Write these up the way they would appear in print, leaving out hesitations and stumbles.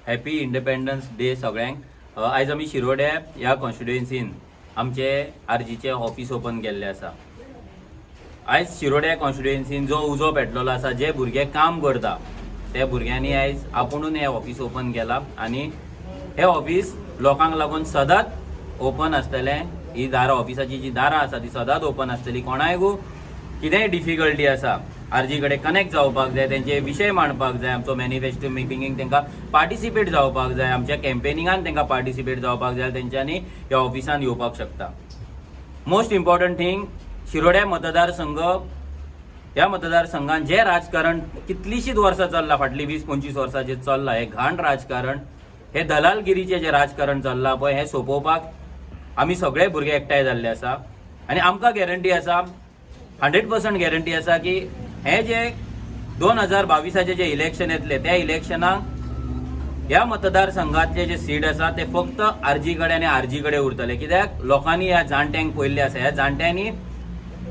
Happy independence day सगळ्यांक. आयज आमी शिरोड्या ह्या कॉन्स्टिट्युएन्सीन आमचे आरजीचे ऑफिस ओपन केल्ले आसा. आयज शिरोड्या कॉन्स्टिट्युएन्सीन जो उजो पेटलेलो आसा, जे भुरगे काम करता ते भुरग्यांनी आयज आपुणून हें ऑफिस ओपन केलां आनी हें ऑफिस लोकांक लागून सदांच ओपन आसतलें. ही दारां, ऑफिसाची जी दारां आसा ती सदांच ओपन आसतली. कोणायकू कितेंय डिफिकल्टी आसा, आरजी कडेन कनेक्ट जावपाक जाय, तेंचे विशय मांडपाक जाय, आमचो मॅनिफेस्टो मिटिंगेक तांकां पार्टिसिपेट जावपाक जाय, आमच्या कॅम्पेनिंगान तांकां पार्टिसिपेट जावपाक जाय, तेंच्यांनी ह्या ऑफिसान येवपाक शकता. मोस्ट इम्पॉर्टंट थिंग, शिरोड्या मतदारसंघ, ह्या मतदारसंघान जे राजकारण कितलींशींच वर्सां चल्लां, फाटलीं 20-25 वर्सां जें चल्लां, हें घाण राजकारण, हे दलालगिरीचें जें राजकारण चल्लां पळय, हें सोंपोवपाक आमी सगळे भुरगे एकठांय जाल्ले आसा. आनी आमकां गॅरंटी आसा, 100% गॅरंटी आसा की हे जे 2022आचे जे इलेक्शन येतले, त्या इलेक्शनाक ह्या मतदारसंघातले जे सीट आसा ते फक्त आरजी कडेन आनी आरजी कडेन उरतले. कित्याक लोकांनी ह्या जाणट्यांक पळयल्ले आसा. ह्या जाणट्यांनी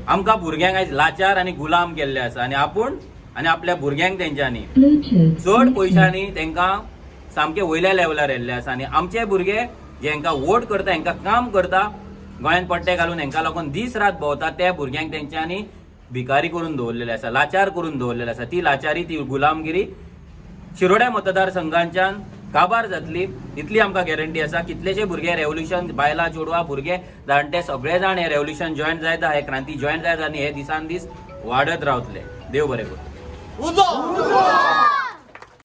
आमकां भुरग्यांक आयज लाचार आनी गुलाम केल्ले आसा आनी आपूण आनी आपल्या भुरग्यांक तेंच्यांनी Bluetooth चड connected. पयशांनी तांकां सामके वयल्या लेवलार येल्ले आसा. आनी आमचे भुरगे जे हांकां वोट करता, हांकां काम करता, गोंयांत पट्टे घालून हांकां लागून दीस रात भोंवता, त्या भुरग्यांक तेंच्यांनी भिकारी करून दवरलेले आसा, लाचार करून दवरलेले आसा. ती लाचारी, ती गुलामगिरी शिरोड्या मतदारसंघांच्यान काबार जातली इतली आमकां गॅरंटी आसा. कितलेशे भुरगे रेव्होल्युशन, बायलां, चेडवां, भुरगे, जाणटे सगळे जाण हे रेव्होल्युशन जॉयन जायत, हे क्रांती जॉयन जायत आनी हे दिसान दीस वाडत रावतले. देव बरें करूं. उजो.